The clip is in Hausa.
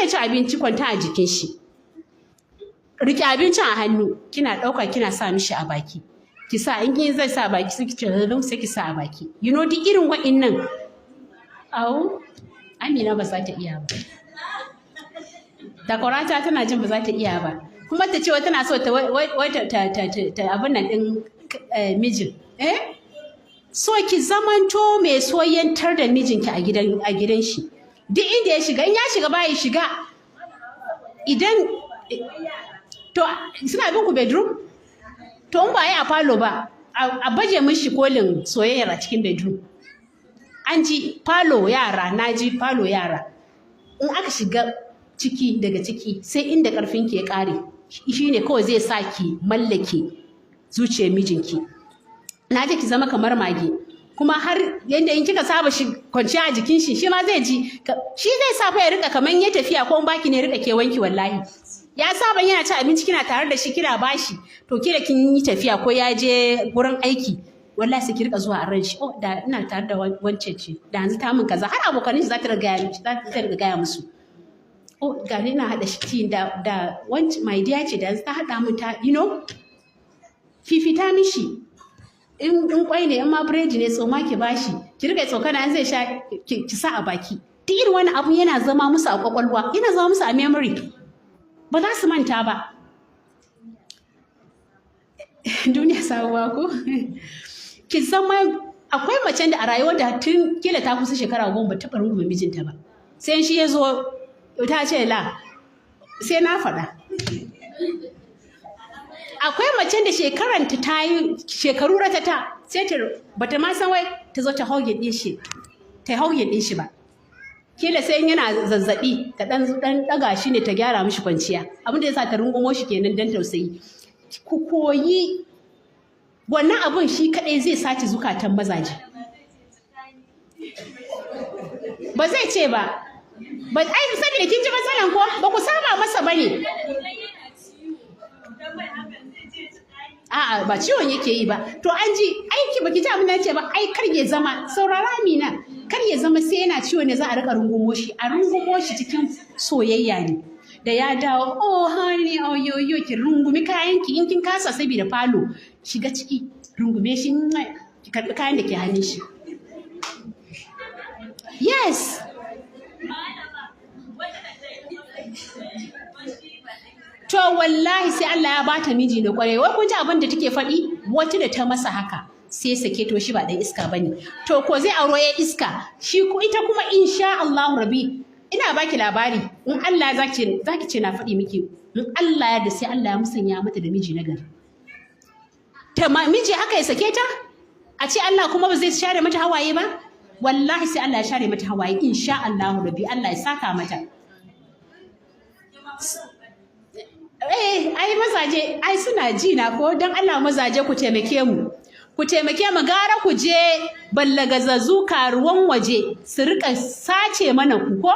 zai ci abinci, kwanta a jikin shi, rike abincin a hannu, kina ɗauka kina sa mishi a baki. Ki sa, in kin zai sa baki, sai ki ce, sai ki sa a baki. Duk irin wa'innan. Au, Amina ba za ta iya ba. Takwarata tana jin ba za ta iya ba. Kuma ta ce wai tana so ta wai ta abin nan din mijin. Eh? So ki zamanto mai soyantar da mijinki a gidan shi. Duk inda ya shiga, in ya shiga bayi shiga. Idan to suna bin ku bedroom? To in ba yi a falo ba, a baje mishi kolin soyayyar a cikin bedroom. An ji falo yara, na ji falo yara. In aka shiga ciki daga ciki, sai inda ƙarfinki ya ƙare, shi ne kawai zai sa ki mallake zuciyar mijinki. Na ji ki zama kamar mage. Kuma har yanda in kika saba shi kwanciya a jikin shi, shi ma zai ji, shi zai sa fa ya rika kamar ya tafiya ko in baki ne rika kewanki wallahi. Ya saba yana ci abinci kina tare da shi, kina bashi, to kila kin yi tafiya ko ya je gurin aiki, wallahi sai ki rika zuwa a ran shi, "Oh, da ina tare da wance ce, da yanzu ta min kaza." Har abokanin shi za ta riga gaya miki, za ta riga gaya musu, "Oh, ga ni ina haɗa shi da wance, my dear ce, da yanzu ta haɗa min ta." Fifita mishi. In kwai ne, in ma biredi ne, tsoma ki bashi, ki rika tsokana, in zai sha ki sa a baki. Duk irin wani abu yana zama musu a kwakwalwa, yana zama musu a memory, ba za su manta ba. Duniya sabuwa ko ki zama. Akwai macen da a rayuwar da tun kila ta kusa shekara 10 ba taɓa rungume mijinta ba, sai shi ya zo ta ce la, sai na faɗa. Akwai macen da shekaranta ta yi shekaru ratata, sai ta bata ma san wai ta zo ta hugging ɗin shi, ta hugging ɗin shi ba. Kila sai in yana zazzabi ta dan daga shi ne, ta gyara mishi kwanciya. Abin da yasa ta rungumo shi kenan dan tausayi. Ku koyi wannan abun, shi kadai zai sace zukatan mazaje. Ba zai ce ba ba, ai saboda kin ji matsalan ko ba ku saba masa bane. A'a, ba ciwon yake yi ba. To an ji aiki, baki ji abin da ce ba. Ai kar ya zama, saurara Amina, kar ya zama sai yana ciwo ne za a rika rungumo shi. A rungumo shi cikin soyayya ne. Da ya dawo, "Oh honey, oh yo yo," ki rungumi kayan ki. In kin kasa saboda falo, shiga ciki, rungume shi, ki karbi kayan da ke hannun shi. Yes. To wallahi sai Allah ya bata miji na kwarai. Wai kun ji abin da take faɗi? Wata da ta masa haka sai sake, to shi ba dan iska bane. To ko zai auro ya iska shi ko ita kuma, insha Allahu rabi. Ina baki labari, in Allah zaki ce na faɗi miki, in Allah ya da sai Allah ya musanya mata da miji na gari. Ta miji haka ya sake ta? A ce Allah kuma ba zai share mata hawaye ba? Wallahi sai Allah ya share mata hawaye, insha Allahu rabi. Allah ya saka mata. Eh, ai mazaje, ai suna ji na ko? Dan Allah mazaje, ku taimake mu. Ku taimake mu, gara ku je ballagazazu karuwan waje su rika sace mana ku ko?